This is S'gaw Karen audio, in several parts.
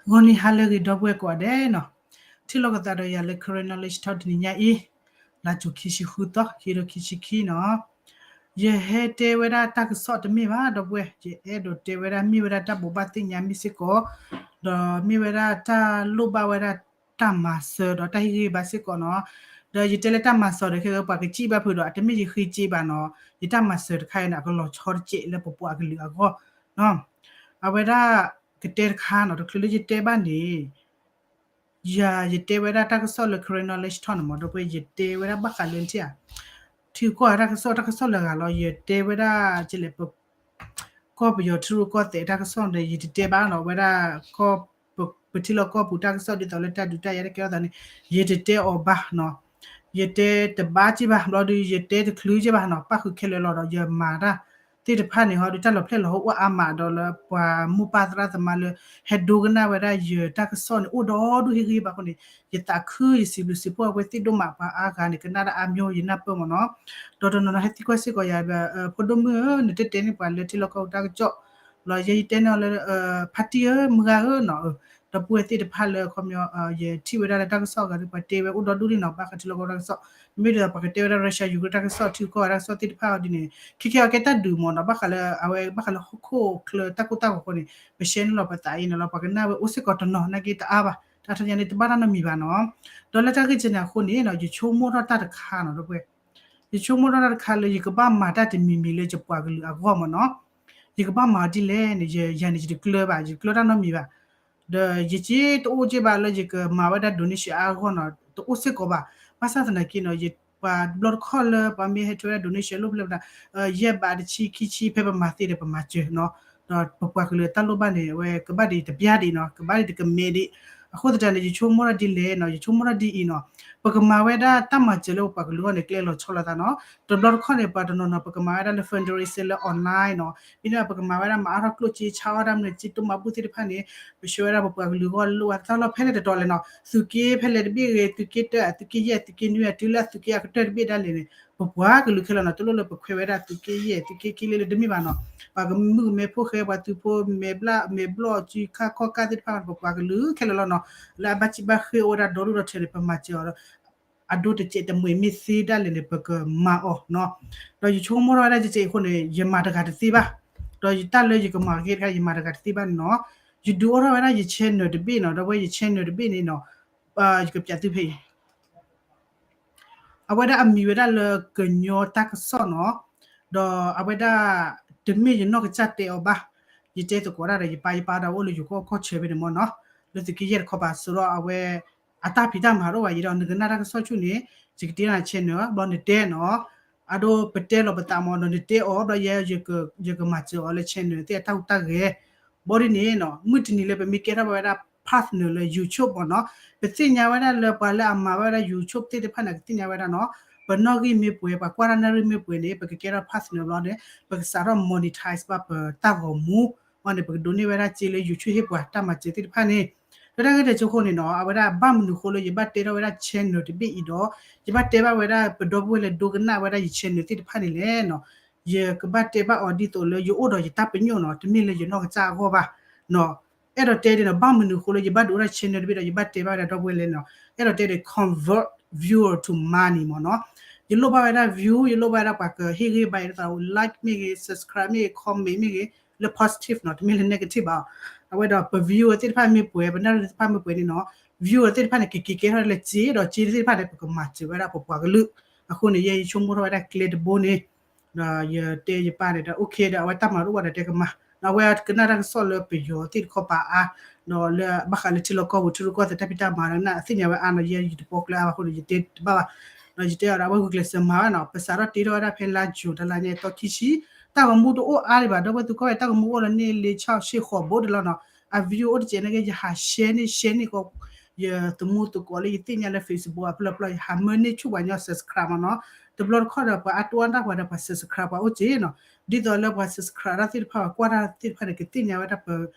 ဂီၤနံၤဟါလၢအဂ့ၤ ဒီပုၢ်ဝဲၢ်ကိးဂၤဒဲးနီၤ, ထံၣ်လိာ်ကသးဒီးယၤလၢ Karen Knowledge Talk တနံၤညါအံၤ, လါကၠိခံဆံဃုသီ ခံကထိခံဆံခံနီၤ. ယဟဲတဲဝဲဒၣ်တၢ်ကစီၣ်တမ့ၢ်ဘၣ် ဒီပုၢ်ဝဲၢ်, ယအဲၣ်ဒိးတဲဝဲဒၣ် မ့ၢ်ဝဲဒၣ်တၢ်ဘိးဘၣ်သ့ၣ်ညါမ့ၢ်စ့ၢ်ကီး, ဒီးမ့ၢ်ဝဲဒၣ်တၢ်လိၣ်ဘၣ်ဝဲဒၣ်တၢ်မၤစၢၤဒီးတၢ်ဟ့ၣ်ဂံၢ်ဘါစ့ၢ်ကီးနီၤ. ဒီးယတဲလၢတၢ်မၤစၢၤဒီး ခဲအံၤပှၤကစံၣ်ဘၣ်ဖုးဒီး အတမ့ၢ်ယဃ့စ့ဘၣ်နီၤ, ယတၢ်မၤစၢၤတခါအံၤန့ၣ် အကလီၤဆီတစဲးလၢပပှၤကလုာ်အဂီၢ်နီၤ. အဝဲဒၣ်ကတဲတခါနီၤ, တချုးလၢယတဲဘၣ်န့ၣ် ယၤ ယတဲဝဲဒၣ်တၢ်ကစီၣ်လၢ Karen Knowledge Talk န့ၣ်မ့ၢ် ဒီပုၢ်ဝဲၢ် ယတဲဝဲဒၣ်ဘၣ်ဃးလၢထံၣ်ဧါ, ထံကီၢ်တၢ်ကစီၣ် တၢ်ကစီၣ်လၢအဂၤလီၤ. ယတဲဝဲဒၣ် ကလဲၣ် ပ ကီၢ်ပယီၤထံရူၢ်ကီၢ်သဲးတၢ်ကစီၣ်ဒီး ယတတဲဘၣ်နီၤ, ဝဲဒၣ် ပထံလီၢ်ကီၢ်ပူၤတၢ်ကစီၣ်ဒ်သိးလၢတၢ်ဒုးတၢ်ယၤတၢ်ကဲထီၣ်သးန့ၣ် ယတတဲအီၤဘၣ်နီၤ. ယတဲတဘၣ်က့ဘၣ် ဘျီဒီး ယတဲတချုးက့ဘၣ်နီၤ, ပၣ်ဃုာ်ခဲလၢာ်လီၤဒီး ယမၤတၢ်သ့ၣ်တဖၣ်န့ၣ် ဟီဒီးတၢ်လီၤဖျဲၣ်လီၤဟိအိၣ်အါမးဒီးလၢပှၤမိၢ်ပၢ်သရၣ်သမါလၢ ဟဲဒိကနၣ်ဝဲဒၣ်ယတၢ်ကစီၣ်န့ၣ် အိၣ်ဒီဒူၣ်ဟ့ၣ်ဂံၢ်ဟ့ၣ်ဘါအဃိန့ၣ် ယသးခု ယစံးဘျုးစံးဖှိၣ်အဝဲသ့ၣ်ဒိၣ်မး, ပှၤအါဂၤန့ၣ် ကနၣ်တၢ်အါမျိၤ ယနၢ်ပၢၢ်မ့ၢ်နီၤ. ဒီးတနီၤနီၤဟဲသံကွၢ်စ့ၢ်ကီးယၤဒီး ဖိဒိၣ်မုၣ်ဧၢ နတတဲန့ၢ်ပှၤလၢထံလီၢ်ကီၢ်ပူၤတၢ်ကစီၣ်လီၤ, ယဲယတဲန့ၢ်အီၤလၢ ဖါတံၢ်ဧၢ မုၢ်ဂၤဧၢနီၤ, ဒီပုၢ်ဝဲၢ်သ့ၣ်တဖၣ်လၢ ခီပညီ ယထံၣ်ဝဲဒၣ်လၢတၢ်ကစီၣ်အဂၤဒီး ပှၤတဲဝဲအိၣ်ဒီဒူၣ်လံနီၤ, ဘၣ်ဃးထံလီၢ်ကီၢ်ပူၤတၢ်ကစီၣ်, မ့ၢ်ဒီးပှၤကတဲဝဲဒၣ် Russia Ukraine တၢ်ကစီၣ် ထံကီၢ်တၢ်ကစီၣ်သ့ၣ်တဖၣ်အီၤဒ်န့ၣ် ခဲခဲအီၤကဲတၢ်ဒုးမ့ၢ်နီၤ, ဘၣ်ဃးလၢအဝဲ ဘၣ်ဃးလၢဟီၣ်ခိၣ်ချၢတၢ်ကိၢ်တၢ်ဂီၤအဃိန့ၣ် ပshareန့ၢ်လီၤပသးအံၤန့ၣ်လီၤ, ပှၤကနၣ်ဝဲအိၣ်စ့ၢ်ကီးတနီၤနာ်က့တအါဘၣ်, တၢ်ထီၣ်ညါန့ၣ် တဘၣ်တၢ်နီတမံၤဘၣ်နီၤ. ဒီးလၢတၢ်ဂ့ၢ်ကဲန့ၣ်အဃိန့ၣ်နီၤ ယဆိကမိၣ်ထီၣ်တၢ်တခါနီၤ ဒီပုၢ်ဝဲၢ်, ယဆိကမိၣ်ထီၣ်တၢ်တခါလၢယကဘၣ်မၤတၢ်တမံၤမံၤလၢယပှၤကလုာ်အဂီၢ်မ့ၢ်နီၤ, ယကဘၣ်မၤအီၤဒ်လဲၣ်န့ၣ် ယၤန့ၣ် ယတကျၢၤဘၣ်, ယတကျၢၤတၢ်နီတမံၤဘၣ်, ဒီးယက့တအိၣ်က့ဘၣ်လၢယကမၤဝဲဒၣ် donation အါအဂီၢ်နီၤ, တအိၣ်စ့ၢ်ကီးဘၣ်, ဘၣ်ဆၣ်သနာ်က့နီၤ ယပှၤတဘျီတခီၣ်လၢပှၤမ့ၢ်ဟဲထီၣ်ဝဲဒၣ် donation လိၣ်ဖျဲၣ်ဝဲဒၣ် ယဲၢ်ဘးတဆံခံဆံ ဖဲပမၤသ့ဒီးပမၤစၢၤနီၤ, ဒီးပပှၤကလုာ်တၢ်လိၣ်ဘၣ်န့ၣ် အဝဲကဘၣ်ဒံးတပျၢ်ဒံးနီၤ, ကဘၣ်ဒံးတကမဲဒံး, အဃိသတးန့ၣ် ယဆိကမိၣ်ထီၣ်ဒ်လဲၣ်နီၤ, ယဆိကမိၣ်ထီၣ်ဒ်အံၤနီၤ, ပကမၤဝဲဒၣ်တၢ်မၤစၢၤလၢပပှၤကလုာ်အဂီၢ်န့ၣ် ကျဲလီၤဆီလိာ်သးနီၤ, တဘျီတခီၣ်န့ၣ် ပှၤတနီၤနီၤ ပကမၤဝဲဒၣ်လၢ fundraising လၢ online နီၤ, မ့တမ့ၢ် ပကမၤဝဲဒၣ်မၤအါထီၣ်ကျိၣ်စ့ ဆါအီၣ်တၢ်မနုၤ စ့တိၢ်မၤဘူၣ်သ့ၣ်တဖၣ်န့ၣ် ပဆှၢဝဲဒၣ်ပပှၤကလုာ်အဂီၢ်လိၣ်ဝဲတၢ်လီၢ်ဖဲလဲၣ်တတီၤလဲၣ်နီၤ, သုးက့ဖဲလဲၣ်တဘ့ၣ်ဂ့ၤ, သုးက့တၢ သုးက့ယဲၢ် သုးက့နွံ တုၤလၢသုးက့အကတၢၢ်တဘ့ၣ်ဒၣ်လဲာ်န့ၣ် ပပှၤကလုာ်ခဲလၢာ်နီၤ, တလိၣ်လၢပခွဲးဝဲဒၣ်သုးက့ယဲၢ် သုးက့ခံလ့လၢတမ့ၢ်ဘၣ်နီၤ, ပှၤကမုၣ်ကမဲဖိဃဲ ပှၤသုးဖိမဲာ်ဘျီၣ် မဲာ်ဘျီၣ်စုခါခီၣ်ကၢ်သ့ၣ်တဖၣ် ပပှၤကလုာ်ခဲလၢာ်လီၤနီၤ, လၢအဘၣ်စံးဘၣ်ဃ့အိၣ်ဝဲဒၣ်ဒီဒူၣ်ဒီထၢန့ၣ် ပမၤစၢၤအီၤဒီး အဒိတစဲးတမှဲးမ့ၢ်သ့ဒၣ်လဲာ်န့ၣ် ပကမၤအီၤနီၤ, ဒီးယဆိကမိၣ်ထီၣ်ဝဲဒၣ်ကဲကဲအံၤအဃိန့ၣ် ယမၤတဂၤတသ့ဘၣ်, ဒီးယတၢ်လၢယကမၤကဲတခါ ယမၤတဂၤတသ့ဘၣ်န့ၣ်နီၤ, ယဒုးအိၣ်ထီၣ်ဝဲဒၣ်ယ channel တဘ့ၣ်နီၤ, ဒီးဝဲယ channel တဘ့ၣ်န့ၣ်နီၤ, ယကပျးသုဖဲအံၤ အဝဲဒၣ်အမံၤဝဲဒၣ်လၢကညီတၢ်ကစီၣ်နီၤ, ဒီးအဝဲဒၣ်တမ့ၢ်ယနီၢ်ကစၢ်တဲအီၤဘၣ်, ယတဲသကိးဒၣ်ဒီး ယပၢ်ယပၢ်ဒီးအိၣ်လၢယိၤကီၢ်ကီၢ်ဆၢဖဲန့ၣ် မ့ၢ်နီၤ, လၢသုးက့ယဲၢ်တခီပၤ ဆိုတော့ အဝဲ အတၢ်ဖံးတၢ်မၤတအိၣ်ဘၣ်, ယဒီးနကနၣ်တၢ်ကစီၣ်ဆူၣ်န့ၣ် ယကတ့နၤ channel ဘျီနတဲနီၤ, အဒိပတဲလီၤပသးမ့ၢ်ဒီး နတဲအီၤဘျီ ယဲယကမၤစၢၤအီၤလၢ channel သ့ၣ်အတၢ်ဟူးတၢ်ဂဲၤ, ဘျီဒ်န့ၣ်နီၤ မုၢ်တနံၤလၢပမ့ၢ်ကဲထီၣ်ဘၣ်ဝဲဒၣ် partner လၢ YouTube မ့ၢ်နီၤ, ပသ့ၣ်ညါဝဲဒၣ်လၢပှၤလၢအမၤဘၣ်ဝဲဒၣ် YouTube သ့ၣ်တဖၣ်န့ၣ် ကသ့ၣ်ညါဝဲဒၣ်နီၤ, ပနီၣ်ဂံၢ်မ့ၢ်ပှဲၤ ပှၤကွၢ်တၢ်နၣ်ရံၣ်မ့ၢ်ပှဲၤန့ၣ် ပကကဲထီၣ် partner ဘျီန့ၣ် ပကစးထီၣ် monetize ဘၣ်ပတၢ်ဂီၤမူ, ဘျီန့ၣ် ပကဒိးန့ၢ်ဝဲဒၣ်စ့လၢ YouTube ဟ့ၣ်ပှၤတၢ်မၤစၢၤသ့ၣ်တဖၣ်န့ၣ်, လၢတၢ်ဂ့ၢ်တၢ်ကျိၤအဃိန့ၣ်နီၤ အဝဲဒၣ်ဘၣ်မနုၤအဃိလၢယဘၣ်တဲထီၣ်ဝဲဒၣ် channel တဘ့ၣ်အံၤဒီး ယဘၣ်တဲဘၣ်ဝဲဒၣ်ပဒီပုၢ်ဝဲၢ်လၢဒိကနၣ်ဝဲဒၣ်ယ channel သ့ၣ်တဖၣ်န့ၣ်လဲၣ်နီၤ, ယကဘၣ်တဲဘၣ်အီၤဒ်သိးလၢယအိၣ်ဒီးယတၢ်ပညိၣ်နီၤ, တမ့ၢ်လၢယနီၢ်ကစၢ်အဂီၢ်ဘၣ်နီၤ, အဲၣ်ဒိးတဲဒ်နီၤ ဘၣ်မနုၤအဃိလၢယဘၣ်ဒုးအိၣ်ဒၣ် channel တဘ့ၣ်ဒီး ယဘၣ်တဲဘၣ်ဝဲဒၣ်ဒီပုၢ်ဝဲၢ်လဲၣ်နီၤ, အဲၣ်ဒိးတဲဒ် convert viewer to money မ့ၢ်နီၤ, ယလိၣ်ဘၣ်ဝဲဒၣ် view ယလိၣ်ဘၣ်ဝဲဒၣ်ပှၤကဟ့ၣ်ဂံၢ်ဘါယၤဒ်သိး like မ့ၢ်ဂ့ၤ subscribe မ့ၢ်ဂ့ၤ comment မ့ၢ်ဂ့ၤ လၢ positive နီၤ, တမ့ၢ်လၢ negative ဘၣ်, အဝဲဒီးပ viewer သ့ၣ်တဖၣ်မ့ၢ်ပှဲၤ ပနၣ်ရံၣ်သ့ၣ်တဖၣ်မ့ၢ်ပှဲၤန့ၣ်နီၤ, viewer သ့ၣ်တဖၣ်န့ၣ် ကက့ၤကဲထီၣ်လၢစ့ဒီးစ့သ့ၣ်တဖၣ်န့ၣ် ပကမၤစၢၤဝဲဒၣ်ပပှၤကလုာ်, အဃိန့ၣ် ယဲယဆိကမိၣ်ထီၣ်ဝဲဒၣ်ကျဲတဘိန့ၣ် ဒီးယတဲယပၢ်န့ၣ်ဒီး okay ဒီး အဝဲတၢ်မၤတအိၣ်ဘၣ်ဒီးတဲကမၤ, ဒီးအဝဲကနၣ်တၢ်ကစီၣ်လၢပယီၤသ့ၣ်တခီပၤအါ, ဒီးလၢဘၣ်ဃးလၢထံလီၢ်ကီၢ်ပူၤ ထံရူၢ်ကီၢ်သဲးတၢ်ဖံးတၢ်မၤဒီး နသ့ၣ်ညါဝဲအါနီၤ, ယဲယတပီကျၢၤအါဘၣ်အဃိန့ၣ် ယတဲတဘၣ်ဘၣ်, ဒီးယတဲအီၤဒီး အဝဲဂုာ်ကျဲးစၢးမၤဘၣ်နီၤ, ပစးထီၣ်တ့ထီၣ်ဝဲဒၣ်ဖဲလါယူၤတလါညါအသီခံဆံ, တၢ်ဂီၤမူတအိၣ်အါဒံးဘၣ်, ဒီပုၢ်ဝဲၢ်သုကွၢ်ဝဲတၢ်ဂီၤမူအိၣ်လီၤန့ၢ်လ့ဆၣ်ရှ့ၣ်ဃိးဘိတလီၤနီၤ, အ view အိၣ်တစဲးနာ်က့ ယဟး share န့ၢ် share န့ၢ်ကီး ယသမူသကိးလၢယသ့ၣ်ညါလၢ Facebook အပျီပျီ ယဟးမၢန့ၢ်ဆူၣ်ပှၤညီ subscribe မ့ၢ်နီၤ, တဘျီတခီၣ်ဒီးပှၤအါတိအါတၢ်ပှၤဒီးပှၤ subscribe ပှၤအိၣ်စ့နီၤ, ဒ်သိးလၢပှၤ subscribe တၢ်သ့ၣ်တဖၣ် ပှၤကွၢ်တၢ်သ့ၣ်တဖၣ်န့ၣ် ကသ့ၣ်ညါဝဲဒၣ်ပ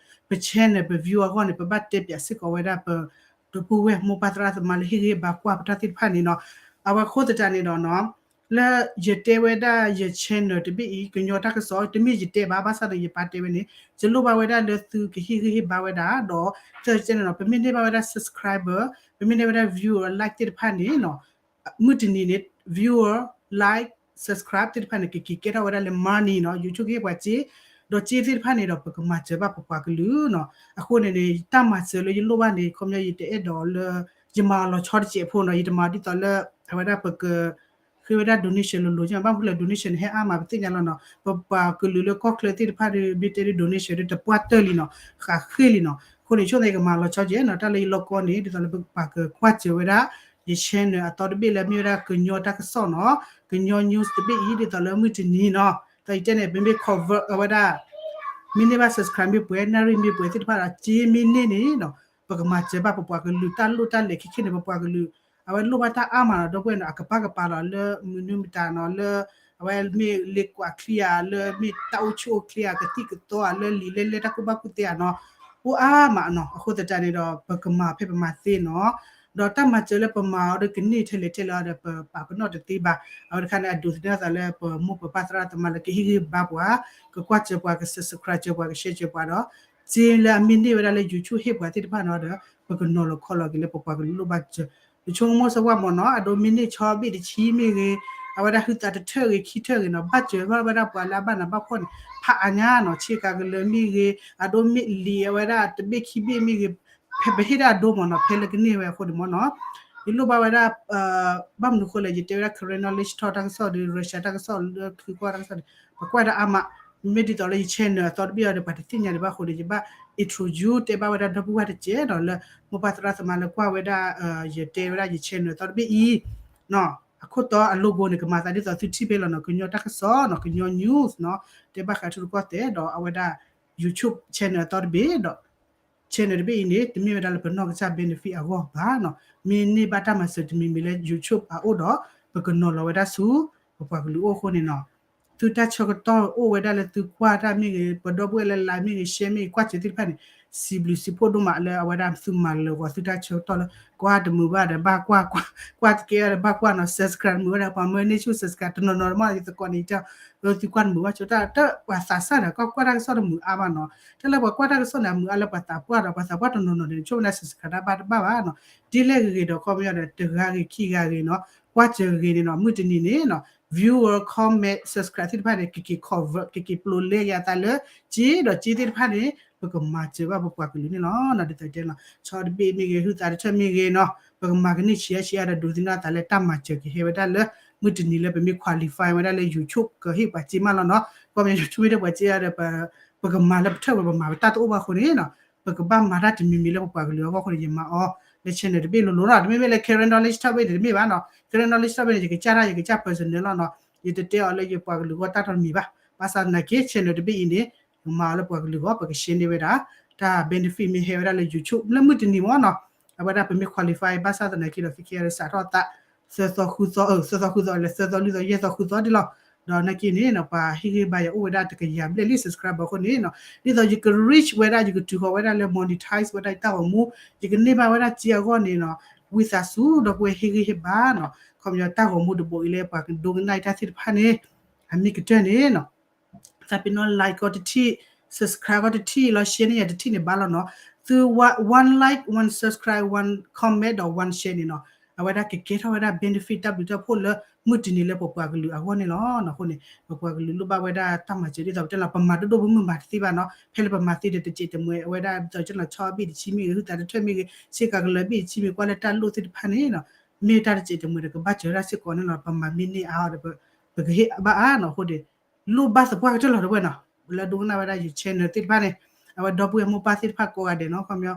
ပ channel ပ view အဂီၢ်န့ၣ် ပဘၣ်တဲပၠးစ့ၢ်ကီးဝဲဒၣ်ပ ဒီပုၢ်ဝဲၢ်မိၢ်ပၢ်သရၣ်သမါလၢဟ့ၣ်ဂံၢ်ဟ့ၣ်ဘါကွၢ်ပတၢ်သ့ၣ်တဖၣ်န့ၣ်နီၤ, အဝဲဃိသတးန့ၣ်ဒီးနီၤ လၢယတဲဝဲဒၣ်ယ channel တဘ့ၣ်အံၤ ကညီတၢ်ကစီၣ် တမ့ၢ်ယတဲဘၣ် ဘၣ်ဆၣ်ဒီးယပာ်တဲဝဲန့ၣ် ယလိၣ်ဘၣ်ဝဲဒၣ်လၢသုကဟ့ၣ်ဂံၢ်ဟ့ၣ်ဘါဝဲဒၣ် ဒီး သၢ channel န့ၣ် ပမ့ၢ်န့ၢ်ဘၣ်ဝဲဒၣ် subscriber ပမ့ၢ်န့ၢ်ဝဲဒၣ် viewer like သ့ၣ်တဖၣ်န့ၣ်နီၤ မုၢ်တနံၤန့ၣ် viewer like subscribe သ့ၣ်တဖၣ်န့ၣ် ကက့ၤကဲထီၣ်ဝဲဒၣ်လၢ money နီၤ YouTube ကဟ့ၣ်ပှၤစ့ ဒီးစ့သ့ၣ်တဖၣ်န့ၣ်ဒီး ပကမၤစၢၤဘၣ်ပပှၤကလုာ်နီၤ အဃိန့ၣ်န့ၣ် တၢ်မၤစၢၤလၢယလိၣ်ဘၣ်န့ၣ် ခီပညီယတအဲၣ်ဒိးလၢ ယမၤအီၤလီၤဆီတစဲးဖိနီၤ ယတမၤဒ်သိးလၢ အဝဲဒၣ်ပက ဃ့ဝဲဒၣ် donation လိၤလိၤ ဘၣ်မနုၤလၢ donation န့ၣ် ဟဲအါမး ပသ့ၣ်ညါလီၤနီၤ ပပှၤကလုာ်လၢကီၢ်ချၢသ့ၣ်တဖၣ်ဒီး မ့ၢ်တဲဒ် donation ဒီး တပှၢ်တၢၢ်လံနီၤ ဃးဃ့ၢ်လံနီၤ အဃိန့ၣ် ဆိၣ်သးကမၤလီၤဆီကဲနီၤ တၢ်လၢယလိၣ်ကီန့ၣ် ဒ်သိးလၢပကပာ်ကကွၢ်စၢၤဝဲဒၣ် ယ channel အသီတဘ့ၣ်လၢမ့ၢ်ဝဲဒၣ်ကညီတၢ်ကစီၣ်နီၤ ကညီ news တဘ့ၣ်အံၤ ဒ်သိးလၢမုၢ်တနံၤနီၤ တၢ်ယတဲန့ၣ် ပမ့ၢ် cover အဝဲဒၣ် မ့ၢ်န့ၢ်ဘၣ် subscribe မ့ၢ်ပှဲၤ နၣ်ရံၣ်မ့ၢ်ပှဲၤသ့ၣ်တဖၣ်ဒီး စ့မ့ၢ်န့ၢ်န့ၣ်နီၤ ပကမၤစၢၤဘၣ်ပပှၤကလုာ် တၢ်လိၣ်တၢ်လဲၤခဲခဲန့ၣ် ပပှၤကလုာ် အဝဲလိၣ်ဘၣ်တၢ်အါမးနီၤ ဒီပုၢ်ဝဲၢ်နီၤ အကပၤကပၤလီၤလၢမနုၤမတၤနီၤ လၢ အဝဲမ့ၢ်လ့ကွၢ်ချံဧါ လၢမ့ၢ်တၢ်အိၣ်ဆူၣ်အိၣ်ချ့ဧါ ကသံၣ်ကသီဧါ လၢလံာ်လဲၢ်လဲၢ်တၢ်ကူၣ်ဘၣ်ကူၣ်သ့ဧါနီၤ အိၣ်အါမးနီၤ အဃိသတးန့ၣ်ဒီး ပကမၤဖဲပမၤသ့နီၤ ဒီးတၢ်မၤစၢၤလၢပမၤအီၤဒီးကန့ၢ်ထဲလဲၣ်ထဲလဲၣ်ဒီး ပပာ်ပနီၣ်တသ့ဘၣ် အဝဲတခါန့ၣ် အဒိးသန့ၤသးလၢပမိၢ်ပပၢ်သရၣ်သမါလၢကဟ့ၣ်ဂံၢ်ဘါပှၤ ကကွၢ်စၢၤပှၤ က subscribe စၢၤပှၤ က share စၢၤပှၤဒီး စ့လၢအမ့ၢ်န့ၢ်ဝဲဒၣ်လၢ YouTube ဟ့ၣ်ပှၤသ့ၣ်တဖၣ်နီၤဒီး ပကနီၤလီၤခီလီၤက့ၤလၢပပှၤကလုာ်လိၣ်ဘၣ်စၢၤ ယဆိကမိၣ်စၢၤဝဲမ့ၢ်နီၤ အဒိမ့ၢ်န့ၢ်ဆီဘ့ၣ်တဆံမ့ၢ်ဂ့ၤ အဝဲဒၣ်ဟုသးတထၢၣ်ဂ့ၤခံထၢၣ်ဂ့ၤနီၤ ဘၣ်စၢၤဘၣ်ဝဲဒၣ်ပှၤလၢအဘၣ်နးဘၣ်ဖှီၣ်န့ၣ် ဖးအါညါနီၤ ဆ့ကၤကလၢၤမ့ၢ်ဂ့ၤ အဒိမ့ၢ်လံာ်အဝဲဒၣ်တဘ့ၣ်ခံဘ့ၣ်မ့ၢ်ဂ့ၤ ဖဲပဟ့ၣ်ဒၣ်အဒိမ့ၢ်နီၤ ဖဲလၢကန့ၢ်ဝဲအဃိန့ၣ်မ့ၢ်နီၤ ယလိၣ်ဘၣ်ဝဲဒၣ် ဘၣ်မနုၤဃိလဲၣ် ယတဲဝဲဒၣ် Karen Knowledge Talk တၢ်ကစီၣ်ဒီး Russia တၢ်ကစီၣ်လၢချုးကွၢ်တၢ်ကစီၣ်န့ၣ် ပကွၢ်ဒၣ်အါမး မ့မ့ၢ်ဒ်သိးလၢယ channel အသီတဘ့ၣ်အံၤဒီး ပှၤတသ့ၣ်ညါဒံးဘၣ်အဃိန့ၣ် ယဘၣ် introduce တဲဘၣ်ဝဲဒၣ်ဒီပုၢ်ဝဲၢ်တစဲးဒီးလၢ မိၢ်ပၢ်သရၣ်သမါလၢကွၢ်ဝဲဒၣ် ယတဲဝဲဒၣ်ယ channel အသီတဘ့ၣ်အံၤ အခိၣ်တီအ logo န့ၣ် ကမၤသးဒ်သိးသုထံၣ်ဖဲလီၤနီၤ ကညီတၢ်ကစီၣ်နီၤ ကညီ news နီၤ တဲဘၣ်ဃးထံရူၢ်ကီၢ်သဲးဒီးအဝဲဒၣ် YouTube channel အသီတဘ့ၣ်ဒီး channel တဘ့ၣ်အံၤန့ၣ် တမ့ၢ်ဝဲဒၣ်လၢပနီၢ်ကစၢ် benefit အဂီၢ်ဘၣ်နီၤ မ့ၢ်န့ၢ်ဘၣ်တၢ်မၤစၢၤတမံၤမံၤလၢ YouTube အအိၣ်ဒီး ပကနီၤလီၤဝဲဒၣ်ဆူ ပပှၤကလုာ်အိၣ်အဃိန့ၣ်နီၤ သုတၢ်ဆၢကတီၢ်အိၣ်ဝဲဒၣ်လၢသုကွၢ်တၢ်မ့ၢ်ဂ့ၤ ပဒီပုၢ်ဝဲၢ်လၢ like မ့ၢ်ဂ့ၤ share မ့ၢ်ဂ့ၤ ကွၢ်စၢၤသ့ၣ်တဖၣ်န့ၣ် စံးဘျုးစံးဖှိၣ်ဒိၣ်မးလၢအဝဲဒၣ်သုမၤလၢာ်ဂီၤသုတၢ်ဆၢကတီၢ်လၢ ကွၢ်တမုာ်ဘၣ်ဒီးဘၣ်ကွၢ် ကွၢ်တကဲဒီးဘၣ်ကွၢ်နီၤ subscribe မုာ်ဝဲဒၣ် ပှၤမၢန့ၢ်ဆူၣ် subscribe တနီၤနီၤမ့ၢ်ယသကိးန့ၣ် ယတဲ သုကွၢ်တမုာ်ဘၣ်ဆိ တၢ်ပှၤသးစၢ်ဒီး ကွၢ်ကွၢ်တၢ်ကစီၣ်တမုာ်အါဘၣ်နီၤ တၢ်လၢပှၤကွၢ်တၢ်ကစီၣ်န့ၣ် အမုာ်အါလၢပှၤသးပှၢ်ဒီး ပှၤသးပှၢ်တနီၤနီၤန့ၣ် ဆိၣ်ဝဲဒၣ် subscribe တၢ်ဘၣ်တဘၣ်ဘၣ်နီၤ ဒ်လဲၣ်ဂ့ၤဂ့ၤဒီး ခီပညီဒီး တဂၤဂ့ၤခံဂၤဂ့ၤနီၤ ကွၢ်စၢၤဂ့ၤန့ၣ်နီၤ မုၢ်တနံၤန့ၣ်နီၤ viewer comment subscribe သ့ၣ်တဖၣ်န့ၣ် ကက့ၤ convert ကက့ၤပျိလဲက့ၤအသးလၢ စ့ဒီးစ့သ့ၣ်တဖၣ်န့ၣ် ပကမၤစၢၤဘၣ်ပပှၤကလုာ်န့ၣ်လီၤ. ဒ်သိးတဲလီၤ ဆီတဘ့ၣ်မ့ၢ်ဂ့ၤ ဟုသးတထၢၣ်မ့ၢ်ဂ့ၤနီၤ ပကမၤကန့ၢ်ဆံးအါဆံးအါဒီး ဒိးသန့ၤသးလၢတၢ်မၤစၢၤကဟဲဝဲဒၣ်လၢ မုၢ်တနံၤလၢပမ့ၢ် qualify ဝဲဒၣ်လၢ YouTube ကဟ့ၣ်ပှၤစ့မးလီၤနီၤ ခီပညီ YouTube မ့ၢ်တပှၤစ့အါဒီး ပကမၤလၢပထၢၣ်ဝဲ ပမၤပတၢ်တအိၣ်ဘၣ်အဃိန့ၣ်နီၤ ပကဘၣ်မၤတၢ်တမံၤမံၤလၢပပှၤကလုာ်အဂီၢ်အဃိန့ၣ် ယမၤအီၤလၢ channel တဘ့ၣ်လိၤလိၤနီၤ တမ့မ့ၢ်လၢ Karen Knowledge Talk ဘ့ၣ်န့ၣ် တမ့ၢ်ဘၣ်နီၤ Karen Knowledge Talk ဘ့ၣ်န့ၣ် ယကစၢ်တၢ် ယကစၢ် personal လီၤနီၤ ယတတဲအီၤလၢယပှၤကလုာ်အဂီၢ်တၢ်တမံၤဘၣ် ဘၣ်ဆၣ်သနာ်က့ channel တဘ့ၣ်အံၤန့ၣ် ယမၤအီၤလၢပှၤကလုာ်အဂီၢ် ပက share န့ၢ်ဝဲဒၣ် တၢ် benefit မ့ၢ်ဟဲဝဲဒၣ်လၢ YouTube လၢမုၢ်တနံၤမ့ၢ်နီၤ အဝဲဒၣ်ပမ့ၢ် qualify ဘၣ်ဆၣ်သနာ်က့ဒီး ခဲခဲဒီးစးထီၣ်သး သၢသီဃုသီ သၢသီဃုသီလၢ သၢသီလွံၢ်သီ ယဲၢ်သီဃုသီဒ်လီၤ ဒီးနာ်က့န့ၣ်နီၤ ပှၤဟ့ၣ်ဂံၢ်ဘါယၤအိၣ်ဝဲဒၣ်တကယၤဘျဲၣ်လံ subscriber အဃိန့ၣ်နီၤ ဒ်သိးယက reach ဝဲဒၣ် ယကတုၤဃီၤဝဲဒၣ်လၢ monetize ဝဲဒၣ်ယတၢ်ဂီၤမူ ယကန့ၢ်ဘၣ်ဝဲဒၣ်စ့အဂီၢ်န့ၣ်နီၤ ဝံသးစူၤဒီပုၢ်ဝဲၢ်ဟ့ၣ်ဂံၢ်ဟ့ၣ်ဘါနီၤ ခီပညီတၢ်ဂီၤမူတဘိအံၤလၢပှၤကဒိကနၣ်ယတၢ်သ့ၣ်တဖၣ်န့ၣ် အမ့ၢ်ကတၢၢ်န့ၣ်နီၤ သးပ့ၤနီၣ် like အီၤတထံၣ် subscribe အီၤတထံၣ်လီၤ share န့ၢ်ယၤတထံၣ်န့ၣ်ဘၣ်လီၤနီၤ သု one like one subscribe one comment ဒီး one share န့ၣ်နီၤ အဝဲဒၣ်ကကဲထီၣ်ဝဲဒၣ် benefit တၢ်ဘျုးတၢ်ဖှိၣ်လၢမုၢ်တနံၤလၢပပှၤကလုာ်အဂီၢ်န့ၣ်လီၤ. အဃိန့ၣ် ပပှၤကလုာ်လိၣ်ဘၣ်ဝဲဒၣ်တၢ်မၤစၢၤဒ်သိးပတဲလီၤ ပမၤဒိၣ်ဒိၣ်မုၢ်မုၢ်မၤတသ့ဘၣ်နီၤ ဖဲလၢပမၤသ့ဒီးတစဲးတမှဲၤ အဝဲဒၣ်ဒ်သိးကလီၤဆီဘ့ၣ်တဆံမ့ၢ်ဂ့ၤ ဟုသးတထၢၣ်မ့ၢ်ဂ့ၤ ဆ့ကၤကလၢၤဘ့ၣ်တဆံမ့ၢ်ကွၢ်လၢတၢ်လိၣ်သ့ၣ်တဖၣ်န့ၣ်နီၤ မ့ၢ်တၢ်တစဲးတမှဲၤဒီးကဘၣ်စၢၤဝဲဒၣ်စ့ၢ်ကီးန့ၣ်လီၤ. ပမၤမ့ၢ်န့ၢ်အါအီၤဒီး ပကဟ့ၣ်ဘၣ်အါနီၤ အဃိန့ၣ် လိၣ်ဘၣ်သပှၢ်ကတၢၢ်လီၤတဝဲနီၤ လၢဒိကနၣ်ဝဲဒၣ် YouTube channel သ့ၣ်တဖၣ်န့ၣ် အဝဲဒီပုၢ်ဝဲၢ်မိၢ်ပၢ်သ့ၣ်တဖၣ်ကိးဂၤဒဲးနီၤ ခီပညီ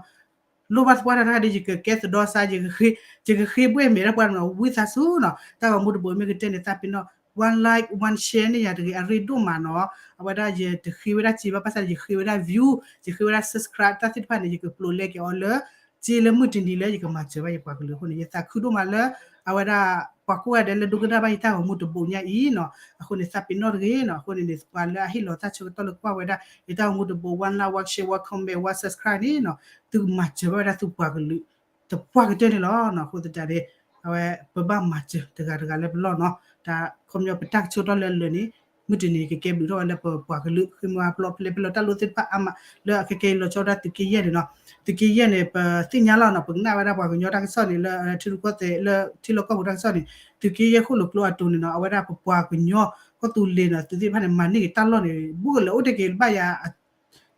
လိၣ်ဘၣ်သပှၢ်တၢ်တခါဒီး ယကကဲသဒီစါ ယကဃ့ဘှဲၣ်မဲာ်တၢ်ပှၢ်နီၤ ဝံသးစူၤနီၤ တၢ်ဂီၤမူတဘိမ့ၢ်ကတၢၢ်န့ၣ် သးပ့ၤနီၣ် one like one share န့ၣ်ယၤတဂ့ၤ အရ့ဒိၣ်မးနီၤ အဝဲဒၣ်ယတဃ့ဝဲဒၣ်စ့ဘၣ် ဘၣ်ဆၣ်ယဃ့ဝဲဒၣ် view ယဃ့ဝဲဒၣ် subscribe တၢ်သ့ၣ်တဖၣ်န့ၣ် ယကပျိလဲက့ၤအီၤလၢ စ့လၢမုၢ်တနံၤလၢယကမၤစၢၤဘၣ်ယပှၤကလုာ်အဃိန့ၣ် ယသးခုဒိၣ်မးလၢ အဝဲဒၣ် ပှၤကိးဂၤဒဲးလၢဒိကနၣ်ဘၣ်ယတၢ်ဂီၤမူတဘိညါအံၤနီၤ အဃိန့ၣ် သးပ့ၤနီၣ်တဂ့ၤနီၤ အဃိန့ၣ်န့ၣ် ပှၤလၢအဟ့ၣ်လီၤတၢ်ဆၢကတီၢ်လၢကွၢ်ဝဲဒၣ် ယတၢ်ဂီၤမူတဘိ one like one share one comment one subscribe န့ၣ်နီၤ သုမၤစၢၤဘၣ်ဝဲဒၣ်သုပှၤကလုာ် သပှၢ်ကတၢၢ်န့ၣ်လီၤနီၤ အဃိသတးန့ၣ် အဝဲပဘၣ်မၤစၢၤတဂၤတဂၤလၢပလီၢ်နီၤ, တၢ်ခီပညီပတၢ်ကဆှီထီၣ်လၢအလၢာ်န့ၣ် မုၢ်တနံၤကကဲဘျုးထီၣ်ဝဲလၢပပှၤကလုာ် ဃ့မၤပျီဖဲလဲၣ်ဖဲလဲၣ် တၢ်လိၣ်သ့ၣ်တဖၣ်အါမး လၢအခဲကဲလီၤဆီဒၣ်သုးက့ယဲၢ်န့ၣ်နီၤ, သုးက့ယဲၢ်န့ၣ် ပသ့ၣ်ညါလီၤနီၤ, ပကနၣ်ဝဲဒၣ်ပှၤကညီတၢ်ကစီၣ်န့ၣ် လၢထံရူၢ်ကီၢ်သဲးလၢထံလီၢ်ကီၢ်ပူၤတၢ်ကစီၣ်န့ၣ် သုးက့ယဲၢ်ဃိၣ်လိာ်ကျိအတိၤန့ၣ်နီၤ, အဝဲဒၣ်ပပှၤကညီကီၢ်သူလ့ၤနီၤ သုးသ့ၣ်တဖၣ်န့ၣ် မၤန့ၢ်က့ၤတၢ်လီၢ်န့ၣ် ဘူးကလၢာ်အိၣ်တ့ၢ်က့ၤဘၣ်ယၤ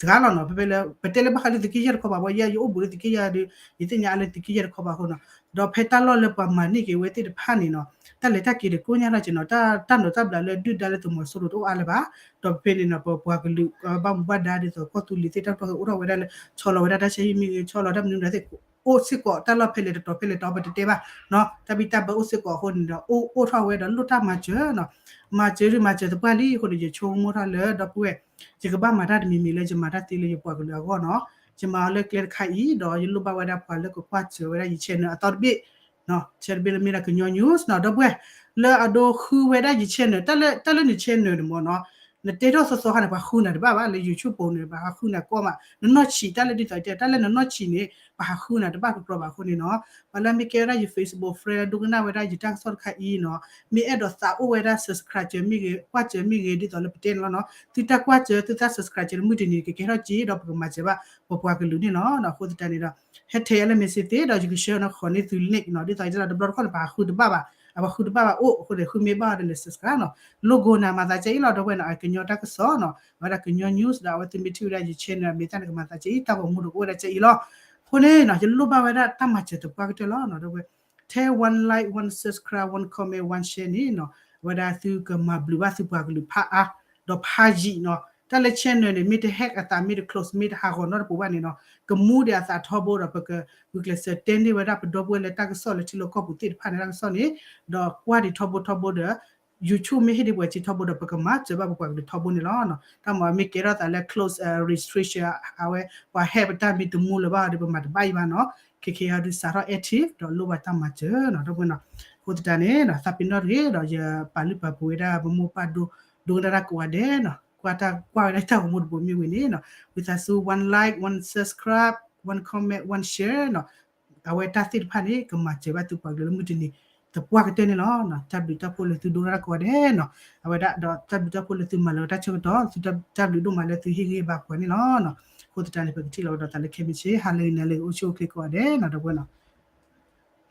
တဂၤလီၤနီၤ, ဖဲဖဲလၢ ပတဲလၢဘၣ်ဃးလၢသုးက့ယဲၢ်တခီဘၣ်ဘီ ယဲယအိၣ်ဘူးလၢသုးက့ယဲၢ်ဒီး ယသ့ၣ်ညါအါလၢသုးက့ယဲၢ်တခီဘၣ်အဃိနီၤ, ဒီးဖဲတၢ်လီၢ်လၢပှၤမၤန့ၢ်က့ၤဝဲသ့ၣ်တဖၣ်န့ၣ်နီၤ, တၢ်လဲၤတၢ်က့ၤတကိညၢ်ထီၣ်က့ၤနီၤ, တၢ်တၢ်နီၤတၢ်ဘျးလၢဒုၣ်ဒါလၢသုးမီၤစိရိၤတအိၣ်အါလၢၤဘၣ်, ဒီးဖဲန့ၣ်နီၤ ပပှၤကလုာ် ဘၣ်မူဘၣ်ဒါဒ်သိးကီၢ်သူလ့ၤသ့ၣ်တဖၣ် ကအိၣ်ထီၣ်ဝဲဒၣ်လၢ ဆီလီၤဝဲဒၣ်တၢ်ဆါဟံၣ်မ့ၢ်ဂ့ၤ ဆီလီၤတၢ်မနုၤမတၤသ့ၣ် အိၣ်စ့ၢ်ကီး တၢ်လီၢ်ဖဲလဲၣ်တတီၤဖဲလဲၣ်တတီၤပတတဲဘၣ်နီၤ, တၢ်ဘံၣ်တၢ်ဘၢအိၣ်စ့ၢ်ကီးအဃိန့ၣ်ဒီး အိၣ်အိၣ်ထီၣ်ဝဲဒီးလိၣ်တၢ်မၤစၢၤနီၤ, မၤစၢၤဒုးမၤစၢၤသပှၢ်လံအဃိန့ၣ် ယဆိကမိၣ်ထီၣ်လၢဒီပုၢ်ဝဲၢ် ယကဘၣ်မၤတၢ်တမံၤမံၤလၢယမၤတၢ်သ့လၢယပှၤကလုာ်အဂီၢ်နီၤ, ယမၤအီၤလၢကျဲတခါအံၤ ဒီးယလိၣ်ဘၣ်ဝဲဒၣ်ပှၤလၢကကွၢ်စၢၤဝဲဒၣ်ယ channel အသီတဘ့ၣ် channel တဘ့ၣ်လၢမ့ၢ်ဒၣ်ကညီ news နီၤ ဒီပုၢ်ဝဲၢ်, လၢအဒိဃုဝဲဒၣ်ယ channel တၢ်လၢ တၢ်လၢန channel န့ၣ်မ့ၢ်နီၤ, နတဲထီၣ်သီသီခါန့ၣ် ပှၤဃုနၤတဘၣ်ဘၣ် လၢ YouTube ပူၤန့ၣ် ပှၤဟးဃုနၤကီမး နနီၢ်ဆံး တၢ်လၢဒ်သိးတဲ တၢ်လၢနနီၢ်ဆံးန့ၣ် ပှၤဟးဃုနၤတဘၣ်ကကြီဘၣ်အဃိန့ၣ်နီၤ, ပှၤလၢမ့ၢ်ကဲဝဲဒၣ်ယ Facebook friend လၢဒိကနၣ်ဝဲဒၣ်ယတၢ်ကစီၣ်တခါအံၤနီၤ, မ့ၢ်အဲၣ်ဒိးသးအိၣ်ဝဲဒၣ် subscribe စၢၤမ့ၢ်ဂ့ၤ ကွၢ်စၢၤမ့ၢ်ဂ့ၤ ဒ်သိးလၢပတဲန့ၣ်လီၤနီၤ, သုတၢ်ကွၢ်စၢၤ သုတၢ် subscribe စၢၤလၢမုၢ်တနံၤကကဲထီၣ်က့ၤ ဒီးပကမၤစၢၤဘၣ် ပပှၤကလုာ်န့ၣ်လီၤနီၤ, အဃိသတးန့ၣ်ဒီး ဟဲထဲအလၢ message သ့ ဒီးယက share နီၤ ဃီၤန့ၢ်သု link နီၤ, ဒ်သိးယတဲလီၤတဘျီတခီၣ်န့ၣ် ပှၤဟးဃုတဘၣ်ဘၣ်, အပှၤဃုတဘၣ်ဘၣ်အိၣ်အဃိန့ၣ် ဃုမ့ၢ်ဘၣ်အီၤဒီးလဲၤ subscribe နီၤ, လိၣ်ကိးနၤမၤသးကဲအံၤလီၤ ဒီပုၢ်ဝဲၢ်နီၤ, ကညီတၢ်ကစီၣ်နီၤ, အဝဲဒၣ်ကညီ news ဒီးအဝဲသုမ့ၢ်ထံၣ်ဝဲဒၣ်ယ channel အမဲာ်သၣ်န့ၣ်ကမၤသးကဲအံၤ တၢ်ဂီၤမူဒီးကအိၣ်ဝဲဒၣ်ကဲအံၤလီၤ, အဃိန့ၣ်နီၤ ယလိၣ်ဘၣ်ဝဲဒၣ်တၢ်မၤစၢၤသပှၢ်ကတၢၢ်လီၤနီၤ, ဒီပုၢ်ဝဲၢ် ထဲ one like one subscribe one comment one share န့ၣ်နီၤ, အဝဲဒၣ်သုကမၤဘျုးဘၣ်သုပှၤကလုာ်ဖးအါ ဒီးဖးယံာ်နီၤ, တၢ်လၢ channel န့ၣ် မ့ၢ်တ hack အသး မ့ၢ်တ close မ့ၢ်တဟးဂီၤနီတပူၤဘၣ်န့ၣ်နီၤ, ကမူဒံးအသးထီဘိဒီး ပကဂုာ်ကျဲးစၢးတဲန့ၢ်ဝဲဒၣ်ပဒီပုၢ်ဝဲၢ်လၢတၢ်ကစီၣ်လၢထံလီၢ်ကီၢ်ပူၤသ့ၣ်တဖၣ်န့ၣ်တၢ်ကစီၣ်န့ၣ်, ဒီးကွၢ်ဒံးထီဘိထီဘိဒီး YouTube မ့ၢ်ဟ့ၣ်ဒံးပှၤစ့ထီဘိဒီး ပကမၤစၢၤဘၣ်ပပှၤကလုာ်ထီဘိန့ၣ်လီၤ. တၢ်မၤမ့ၢ်ကဲထီၣ်သးလၢ close restriction အဝဲ ပှၤဟဲပတၢ်မ့ၢ်တမူလၢၤဘၣ်ဒီး ပမၤတဘၣ်အံၤဘၣ်နီၤ, ခဲခဲအံၤဒုးစးထီၣ် active ဒီးလိၣ်ဘၣ်တၢ်မၤစၢၤနီၤ ဒီပုၢ်ဝဲၢ်နီၤ. အဃိသတးန့ၣ် သးပ့ၤနီၣ်တဂ့ၤဒီး ယပာ်လုၢ်ပာ်ပှ့ၤဝဲဒၣ်ပမိၢ်ပၢ်ဒိ ဒိကနၣ်တၢ်ကိးဂၤဒဲးနီၤ, ကွၢ်တၢ်ကွၢ်ဝဲဒၣ်တၢ်ဂီၤမူတဘိမ့ၢ်ဝံၤန့ၣ်နီၤ, ဝံသးစူၤ one like one subscribe one comment one share နီၤ. အဝဲတၢ်သ့ၣ်တဖၣ်န့ၣ် ကမၤစၢၤဘၣ်သုပှၤကလုာ်လၢမုၢ်တနံၤ သပှၢ်ကတၢၢ်န့ၣ်လီၤ. တၢ်ဘျုးတၢ်ဖှိၣ်လၢသုဒိကနၣ်တၢ်ကိးဂၤဒဲးနီၤ, အဝဲဒၣ်ဒီးတၢ်ဘျုးတၢ်ဖှိၣ်လၢသုမၤလၢတၢ်ဆၢကတီၢ် သုတၢ်ဘျုးဒိၣ်မးလၢသုဟ့ၣ်ဂံၢ်ဘါပှၤန့ၣ်လီၤ. အဃိသတးန့ၣ် ပကထံၣ်လိာ်ဝဲဒီးသးလၢခဲမုၢ်ဆ့ၣ် ဟါလၢအဂ့ၤ နၤလၢအဂ့ၤ အိၣ်ဆူၣ်အိၣ်ချ့ကိးဂၤဒဲးနီၤ ဒီပုၢ်ဝဲၢ်နီၤ.